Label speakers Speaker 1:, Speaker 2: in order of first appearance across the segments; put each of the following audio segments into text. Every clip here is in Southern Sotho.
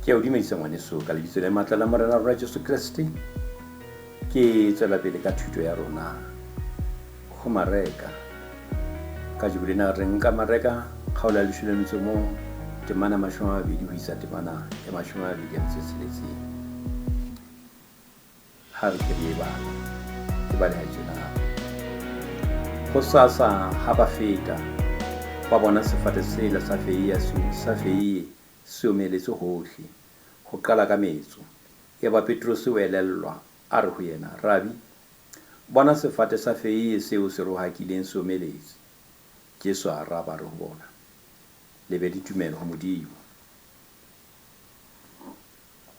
Speaker 1: Ke a o dumedisa ngwaneso ka lebitso le matla la Morena rona Jesu Kreste. Ke tswela pele ka thuto ya rona ho Mareka. Ka jeko lena re nka Mareka kgaolo ya leshome le metso mong temana 20 ho isa temana ya 26. Ha re ke re e bale. E baleha tjena. Hosasa ha ba feta, ba bona sefate sela sa feie sa feie se omeletse hohle, ho qala ka metso. Yaba Petrose o elellwa, a re ho yena, Rabi, bona sefate sa feie seo se rohakileng se omeletse. Jesu a araba, a re ho bona, Le be le tumelo ho Modimo.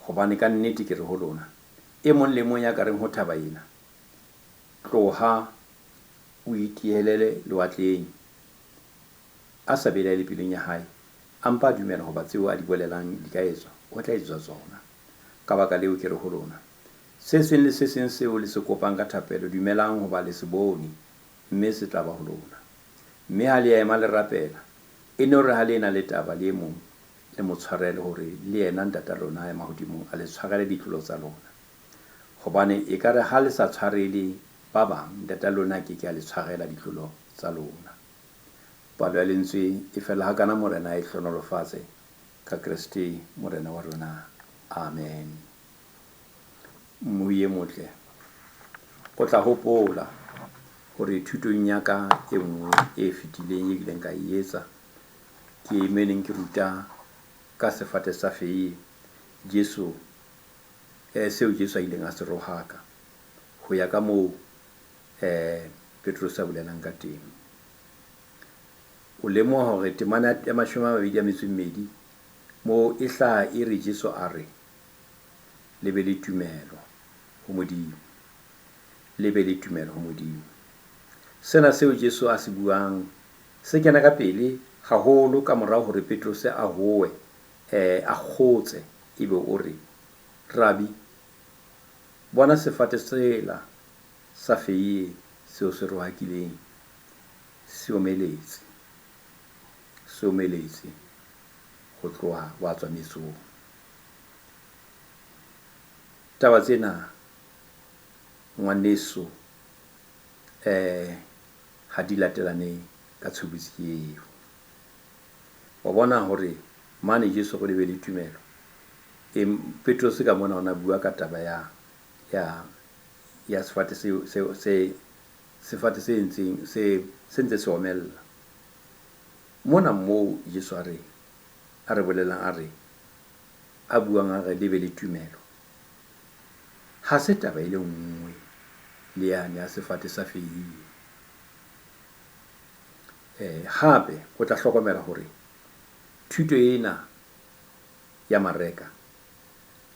Speaker 1: Hobane ka nnete ke re ho lona, e mong le mong ya ka reng ho thaba ena, Tloha, o itihelele lewatleng, a sa belaele pelong ya hae, a mpa a dumela hoba tseo a di bolelang di ka etswa, o tla etsetswa tsona. Ka baka leo ke re ho lona, se seng le se seng seo le se kopang ka thapelo, dumelang hoba le se bone, mme se tla ba ho lona. Mme ha le ema le rapela, e no re ha le ena le taba le e mong, le mo tshwarele, hore le yena Ntata lona ya mahodimong a le tshwarele ditlolo tsa lona. Hobane ekare ha le sa tshwarele ba bang, Ntata lona a ke ke a le tshwarela ditlolo tsa lona. Palo ya lentswe e fela hakana Morena a e hlohonolofatse ka Kreste Morena wa rona. Amen. Mmui e motle, o tla hopola hore thutong ya ka e nngwe e fetileng e kileng ka e etsa, ke me neng ke ruta ka sefate sa feie, Jesu, eh, seo Jesu a ileng a se rohaka, ho ya ka moo eh, Petrose a bolelang ka teng. O lemoha hore temana ya 22 moo e hlaha e re Jesu a re, Le be le tumelo ho Modimo. Le be le tumelo ho Modimo. Sena seo Jesu a se buang se kena ka pele haholo ka morao hore Petrose a hoe, eh, a kgotse, ebe o re, Rabi, bona sefate sela sa feie seo se rohakileng se omeletse, se omeletse ho tloha wa tswa metsong. Taba tsena, ngwaneso, eh, ha di latelane ka tshobotsi eo. Wa bona hore mane Jesu go le be le tumelo. E, Petrose ka mona o na bua ka taba ya, ya, ya sefate se, se, se, sefate se entseng, se, se ntse se omella. Mona moo Jesu a re, a re bolelang a re, a buang a re le be le tumelo. Ha se taba e le nngwe le yane ya sefate sa feie. Eh, hape o tla hlokomela hore thuto ena ya Mareka,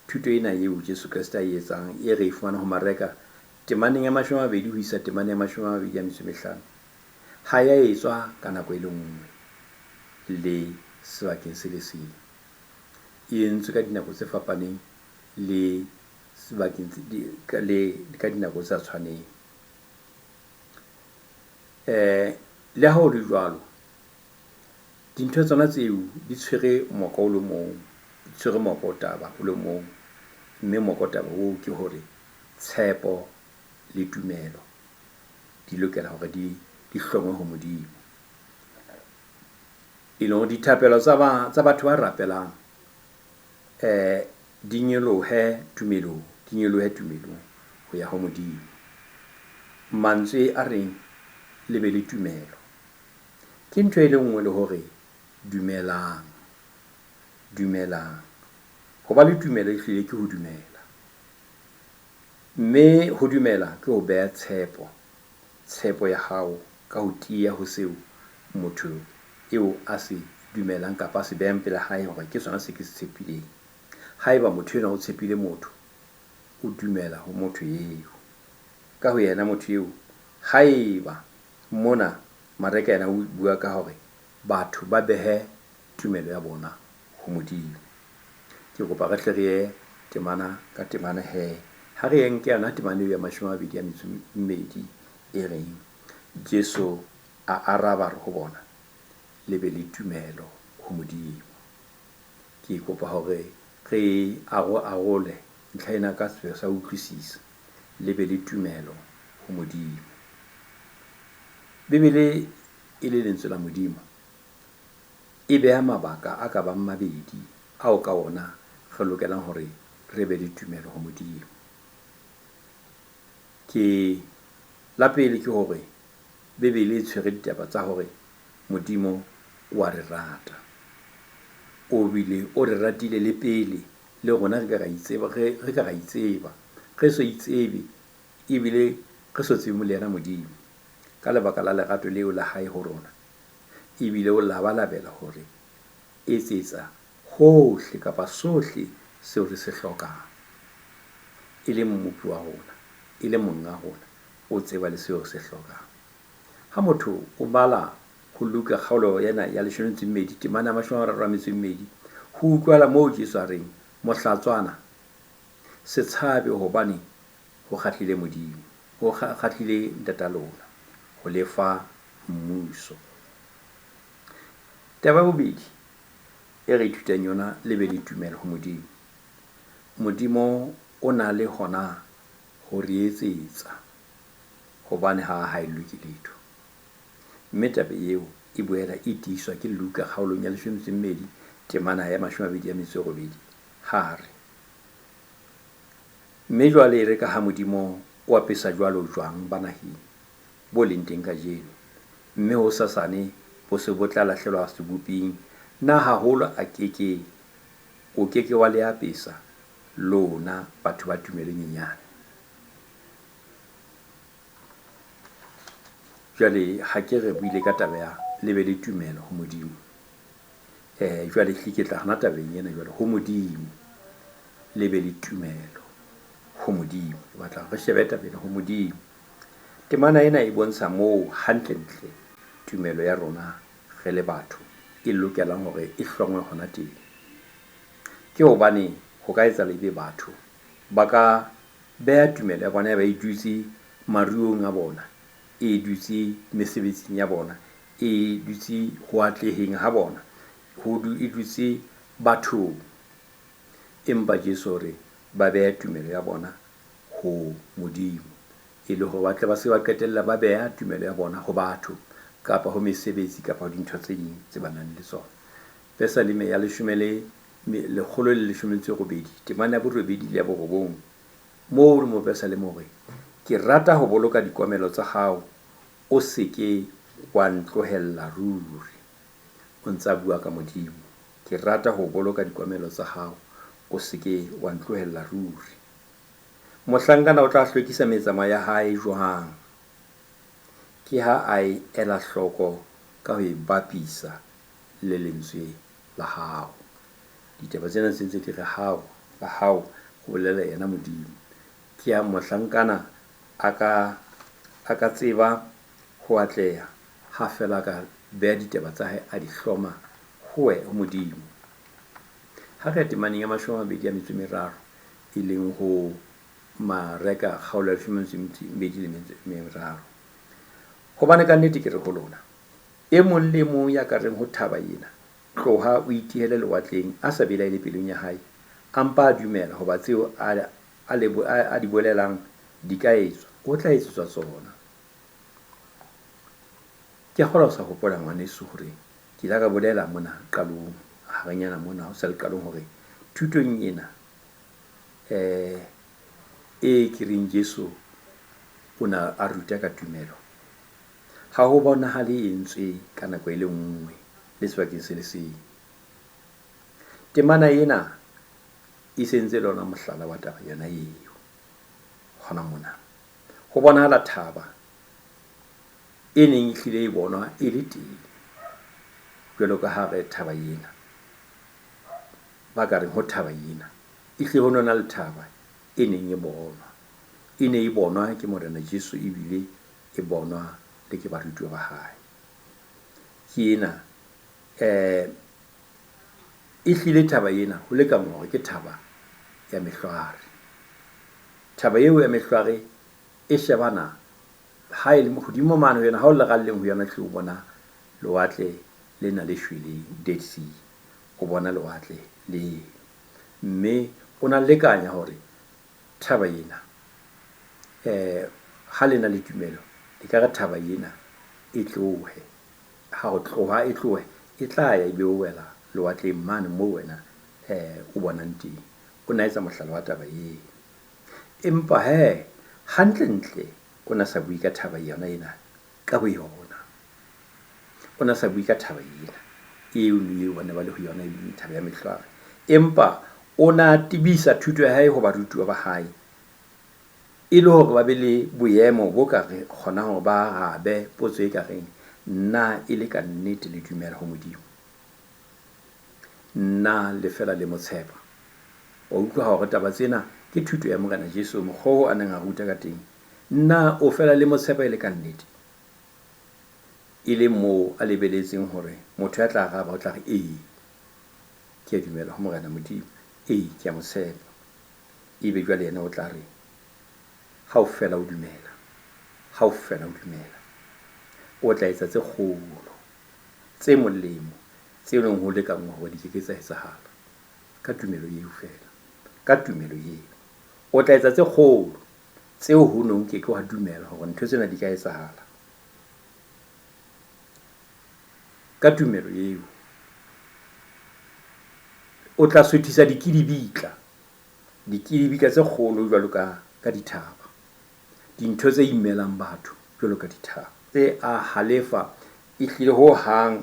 Speaker 1: thuto ena eo Jesu Kreste a e etsang, e re e fumana ho Mareka temaneng ya 20 ho isa temaneng ya 25, ha ya etswa ka nako e le nngwe le sebakeng se le seng. E entswe ka dinako tse fapaneng le sebakeng le ka dinako tse sa tshwaneng. Eh, le ha ho le jwalo, dintho tsona tseo di tshwere moko o le mong, di tshwere moko taba o le mong, mme moko taba oo ke hore tshepo le tumelo di lokela hore di di hlongwe ho Modimo. E leng hore dithapelo tsa ba tsa batho ba rapelang eh di nyolohe tumelong, di nyolohe tumelong ho ya ho Modimo. Mantswe a reng le be le tumelo ke ntho e le nngwe le hore dumelang, dumelang. Ho ba le tumelo ehlile ke ho dumela. Mme ho dumela ke ho beha tshepo, tshepo ya hao ka ho tiya ho seo motho eo a se dumelang kapa a se behang pela hae hore ke sona se ke se tshepileng. Haeba motho enwa o tshepile motho, o dumela ho motho eo. Ka ho yena motho eo, haeba mona Mareka yena o bua ka hore batho ba behe tumelo ya bona ho Modimo. Ke kopa re hle re ye temana ka temana he. Ha re ye nke yona temana eo ya 22 e reng, Jesu a araba a re ho bona, Le be le tumelo ho Modimo. Ke kopa hore re aro-arole ntlha ena ka sepheo sa ho utlwisisa, le be le tumelo ho Modimo. Bibele e le lentswe la Modimo, e beha mabaka a ka bang mabedi ao ka ona re lokelang hore re be le tumelo ho Modimo. Ke la pele ke hore Bibele e tshwere ditaba tsa hore Modimo o a re rata. O bile o re ratile le pele le rona re ka ra itseba, re ka ra itseba. Re so itsebe ebile re so tsebe le yena Modimo. Ka lebaka la lerato leo la hae ho rona, ebile o labalabela hore etsetsa hohle kapa sohle seo re se hlokang. E le Mmopi wa rona, e le Monga rona, o tseba le seo re se hlokang. Ha motho o bala ho Luka kgaolo ena ya leshome le metso e mmedi, temana ya mashome a mararo a metso e mmedi, ho utlwala moo Jesu a reng, Mohlatswana, se tshabe hobane ho kgahlile Modimo, ho kgahlile Ntata lona ho le fa mmuso. Taba ya bobedi e re ithutang yona, le be le tumelo ho Modimo. Modimo o na le hona ho re etsetsa hobane ha a haellwe ke letho. Mme taba eo e boela e tiiswa ke Luka kgaolong ya leshome metso e mmedi, temana ya mashome a mabedi a metso e robedi, ha a re, Mme jwale ere ka ha Modimo o apesa jwalo jwang ba naheng bo leng teng kajeno, mme hosasane bo se bo tla lahlelwa seboping, na haholo a ke ke, o ke ke wa le apesa lona batho ba tumelo e nyenyane? Jwale ha ke re buile ka taba ya le be le tumelo ho Modimo. Jwale hle ke tla hona tabeng ena jwale ho Modimo. Le be le tumelo ho Modimo. Ke batla re shebe taba ena ho Modimo. Temana ena e bontsha moo hantlentle tumelo ya rona re le batho e lokelang hore e hlongwe hona teng. Ke hobane ho ka etsahala ebe batho ba ka beha tumelo ya bona ya ba e dutse maruong a bona, e dutse mesebetsing ya bona, e dutse ho atleheng ha bona, e dutse bathong. Empa Jesu o re ba behe tumelo ya bona ho Modimo, e le hore ba tle ba se ba qetella ba beha tumelo ya bona ho batho kapa ho mesebetsi kapa ho dintho tse ding tse ba nang le tsona. Pesaleme ya leshome le lekgolo le leshome le robedi, temana ya borobedi le ya borobong, moo re mopesaleme o re, Ke rata ho boloka dikomelo tsa hao, o se ke wa ntlohella ruri. O ntsa bua ka Modimo. Ke rata ho boloka dikomelo tsa hao, o se ke wa ntlohella ruri. Mohlankana o tla hlwekisa metsamao ya hae jwang? Ke ha a e ela hloko ka ho e bapisa le lentswe la hao. Ditaba tsena tse ntse di re hao, la hao, ho bolela yena Modimo. Ke ha mohlankana a ka tseba ho atleha ha feela a ka beha ditaba tsa hae a di hloma ho ho Modimo. Ha re ya temaneng ya mashome a mabedi a metso e meraro, e leng ho Mareka kgaolo ya leshome le metso e mmedi le metso e meraro. Hobane ka nnete ke re ho lona, e mong le mong ya ka reng ho thaba ena, tloha o itihele lewatleng, a sa belaele pelong ya hae, a mpa a dumela hoba tseo a di bolelang di ka etswa, o tla etsetswa tsona. Ke a kgolwa o sa hopola ngwaneso hore ke ile ka bolela mona qalong, harenyana mona ho sa le qalong hore thutong ena e ke reng Jesu o na a ruta ka tumelo, ha ho bonahale e entswe ka nako e le nngwe le sebakeng se le seng. Temana ena e sentse le ona mohlala wa taba yona eo. Hona mona ho bonahala thaba e neng e hlile e bonwa e le teng, jwalo ka ha re thaba ena, ba ka reng ho thaba ena, e hlile ho nona le thaba e neng e bonwa. E ne e bonwa ke Morena Jesu ebile e bonwa le ke barutuwa ba hae. Ke ena e hlile thaba ena ho lekanngwa hore ke thaba ya mehlware. Thaba eo ya mehlware e shebana ha e le hodimo mane ho yona, ha o le leralleng ho yona hle o bona lewatle lena le shweleng, Dead Sea. O bona lewatle leo. Mme o na lekanya hore thaba ena, ha le na le tumelo, e ka re thaba ena e tlohe. Ha o tloha e tlohe, e tla ya ebe o wela lewatleng mane moo wena o bonang teng. O na etsa mohlala wa taba eo. Empa he, hantle-ntle o na sa bue ka thaba yona ena ka boyona. O na sa bue ka thaba ena eo eo ba ne ba le ho yona e leng thaba ya Mehlware. Empa o na tebisa thuto ya hae ho barutuwa ba hae e le hore ba be le boemo bo ka re kgonang hore ba arabe potso e ka reng, na e le ka nnete le dumela ho Modimo? Na le fela le mo tshepa? Wa utlwa hore taba tsena ke thuto ya Morena Jesu, mokgwa oo a neng a ruta ka teng. Na o fela le mo tshepa e le ka nnete? E le moo a lebeletseng hore motho ya tla araba o tla re, ee, ke a dumela ho Morena Modimo. Ee, ke a mo tshepa. Ebe jwale yena o tla re, ha o fela o dumela, ha o fela o dumela, o tla etsa tse kgolo, tse molemo, tse leng ho lekanngwa hore di ke ke tsa etsahala. Ka tumelo eo feela, ka tumelo eo, o tla etsa tse kgolo, tseo ho nong ke ke wa dumela hore ntho tsena di ka etsahala. Ka tumelo eo, o tla suthisa dikidibitla, dikidibitla tse kgolo jwalo ka dithaba, dintho tse imelang batho jwalo ka dithaba. Tse a halefa ehlile ho hang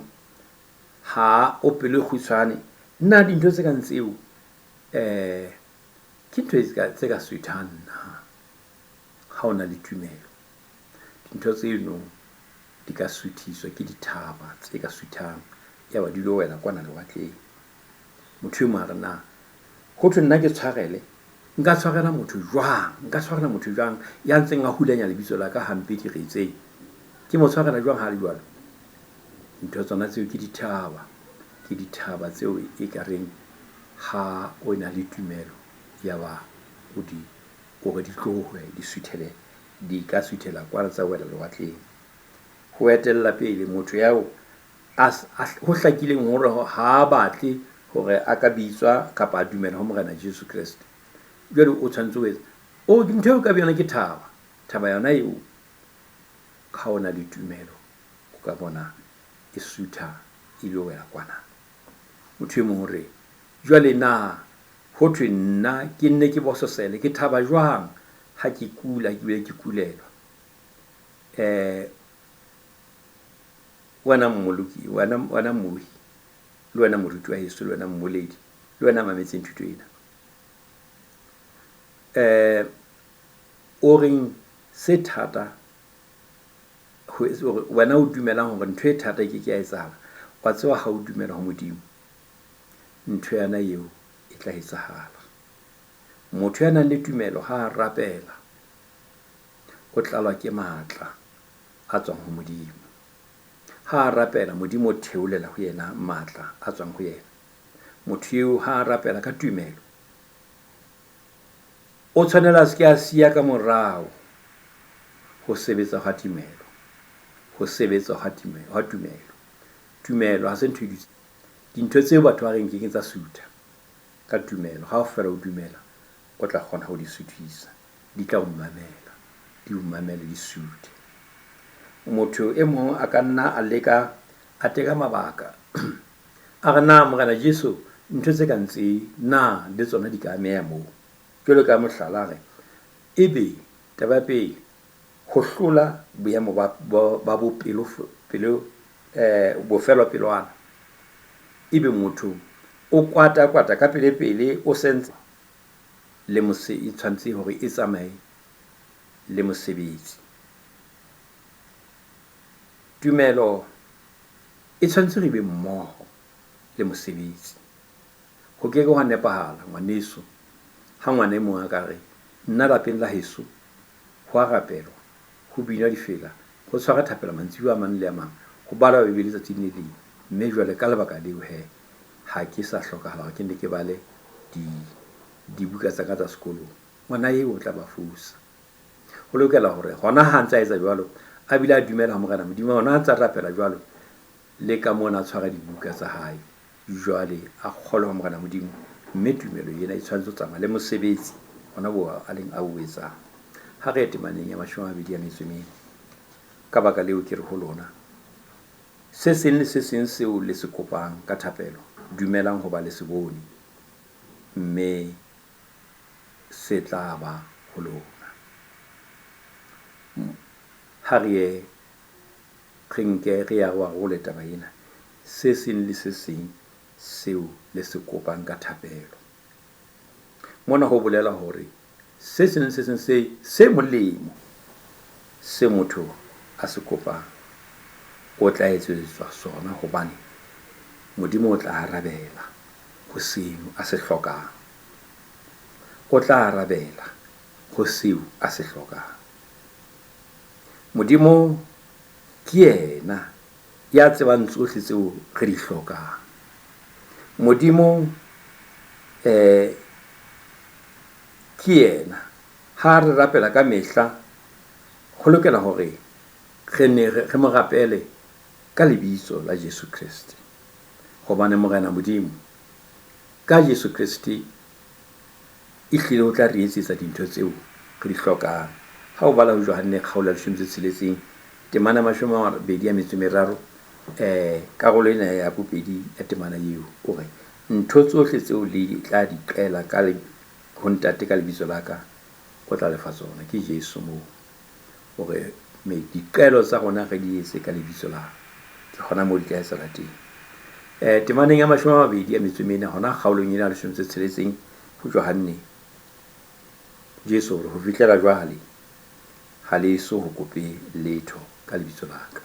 Speaker 1: ha o pelo e kgutshwane. Na dintho tse kang tseo ke ntho tse ka suthang na ha o na le tumelo? Dintho tseno di ka suthiswa ke dithaba tse ka suthang, yaba di lo wela kwana lewatleng. Motho e mong a re, na ho thwe nna ke tshwarele? Nka tshwarela motho jwang? Nka tshwarela motho jwang ya ntseng a hulanya lebitso la ka hampe diretseng? Ke mo tshwarela jwang ha le jwalo? Ntho tsona tseo ke dithaba, ke dithaba tseo e ka reng ha o na le tumelo yaba o di hore di tlohe di suthele, di ka suthela kwana tsa wela lewatleng. Ho etella pele motho yao ho hlakileng hore ha a batle hore a ka bitswa kapa a dumela ho Morena Jesu Kreste. Jwale o tshwanetse ho etsa o ntho eo ka yona ke thaba, thaba yona eo ha o na le tumelo o ka bona e sutha e lo wela kwana. Motho e mong o re, jwale na ho thwe nna ke nne ke bososele, ke thaba jwang ha ke kula ke bile ke kulelwa? Wena mmoloki, wena wena mmohi, le wena moruti wa heso, le wena mmoledi, le wena mametseng thuto ena. O reng se thata ho hore wena o dumelang hore ntho e thata e ke ke ya etsahala, wa tseba ha o dumela ho Modimo, ntho yana eo e tla etsahala. Motho ya nang le tumelo ha a rapela, o tlalwa ke matla a tswang ho Modimo. Ha a rapela, Modimo o theolela ho yena matla a tswang ho yena. Motho eo ha a rapela ka tumelo, o tshwanela a se ke a siya ka morao ho sebetsa hwa tumelo, ho sebetsa hwa tumelo, hwa tumelo. Tumelo ha se ntho e dutseng. Dintho tseo batho ba reng ke ke tsa sutha ka tumelo, ha o fela o dumela, o tla kgona ho di suthisa. Di tla o mamela, di o mamele, di suthe. Motho e mong a ka nna a leka a teka mabaka a re, na Morena Jesu ntho tse kang tse na le tsona di ka ameha moo? Jwalo ka mohlala a re, ebe taba ya pele, ho hlola boemo ba bopelo pelo bofelo pelwana, ebe motho o kwata kwata ka pele pele o sentse le mose e tshwanetse hore e tsamaye le mosebetsi. Tumelo e tshwanetse hore e be mmoho le mosebetsi. Ho ke ke hwa nepahala ngwaneso ha ngwana e mong a ka re, nna lapeng la heso ho a rapelwa, ho binwa difela, ho tshwarwa thapelo mantsibuya a mang le a mang, ho balwa Bibele tsatsing le leng, mme jwale ka lebaka leo he, ha ke sa hlokahala hore ke nne ke bale di dibuka tsa ka tsa sekolong. Ngwana eo o tla ba fosa. Ho lokela hore hona ha ntse a etsa jwalo, a bile a dumela ho Morena Modimo, hona ha ntse a rapela jwalo, le ka mona a tshwara dibuka tsa hae, jwale a kgolwa ho Morena Modimo, Mme tumelo ena e tshwanetse ho tsamaya le mosebetsi ona oo a leng a o etsang. Ha re ye temaneng ya 24. Ka baka leo ke re ho lona, se seng le se seng seo le se kopang ka thapelo, dumelang hoba le se bone, mme se tla ba ho lona. Ha re ye re nke re arole taba ena, se seng le se seng seo le se kopang ka thapelo. Mona ho bolela hore se seng le se seng se molemo se motho a se kopang, o tla etsetswa sona, hobane Modimo o tla arabela ho seo a se hlokang. O tla arabela ho seo a se hlokang. Modimo ke yena ya tsebang tsohle tseo re di hlokang. Modimo ke yena ha re rapela ka mehla, ho lokela hore re ne re mo rapele ka lebitso la Jesu Kreste. Hobane Morena Modimo ka Jesu Kreste ehlile o tla re etsetsa dintho tseo re di hlokang. Ha o bala ho Johanne kgaolo ya 16, temana 23, karolo ena ya bobedi ya temana eo, o re, ntho tsohle tseo le tla di qela ka ho Ntate ka lebitso la ka, o tla lefa tsona. Ke Jesu moo. Hore diqelo tsa rona re di etse ka lebitso la, ke hona moo di tla etsahala teng. Temaneng ya 24, hona kgaolong ena ya 16 ho Johanne, Jesu o re, ho fihlela jwale ha le eso ho kope letho ka lebitso la ka.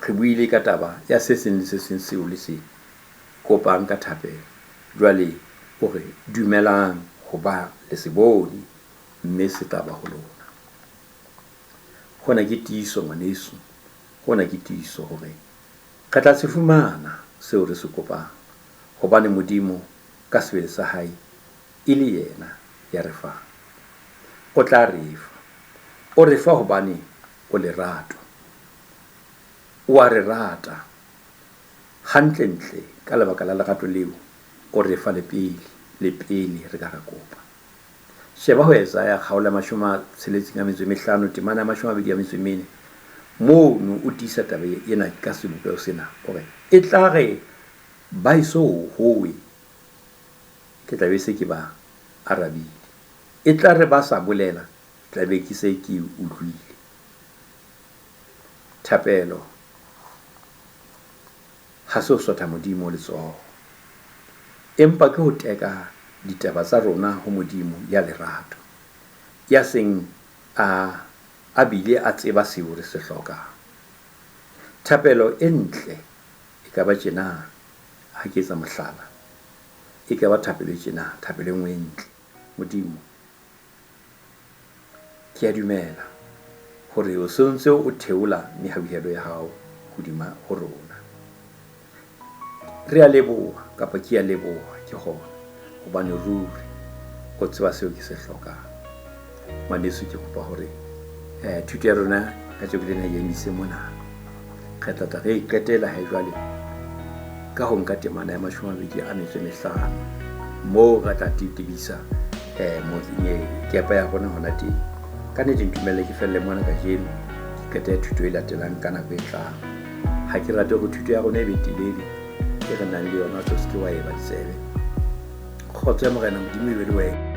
Speaker 1: Re buile ka taba ya se seng le se seng seo le se kopang ka thapelo. Jwale o re, dumelang hoba le se bone, mme se tla ba ho lona. Hona ke tiiso, ngwaneso, hona ke tiiso hore re tla se fumana seo re se kopang, hobane Modimo ka sebele sa hae e le yena ya re fang. O tla re fa. O re fa hobane o lerato. O a re rata. Hantlentle ka lebaka la lerato leo, o re fa le pele, le pele re ka ra kopa. Sheba ho Esaia kgaolo ya 65, temana ya 24. Mono o tiisa taba ena ka sebopeho sena, o re, e tla re ba eso ho howe, ke tla be se ke ba arabile. E tla re ba sa bolela, ke tla be ke se ke utlwile. Thapelo ha se ho sotha Modimo letsoho, empa ke ho teka ditaba tsa rona ho Modimo ya lerato, ya seng a bile a tseba seo re se hlokang. Thapelo e ntle e ka ba tjena, ha ke etsa mohlala, e ka ba thapelo e tjena, thapelo e nngwe e ntle. Modimo, ke a dumela hore o se ntse o theola mehauhelo ya hao hodima ho rona. Re a leboha, kapa ke a leboha ke hona, hobane ruri o tseba seo ke se hlokang. Ngwaneso, ke kopa hore thuto ya rona kajeno lena e emise mona. Re tla tla re e qetela he jwale ka ho nka temana ya 25, moo re tla tetebisa kepa ya rona hona teng. Ka nnete ntumelle ke felle mona kajeno, ke qete thuto e latelang ka nako e tlang. Ha ke rate hore thuto ya rona e be telele, e re nang le yona, o tlo se ke wa e ba ditsebe. Kgotso ya Morena Modimo e be le wena.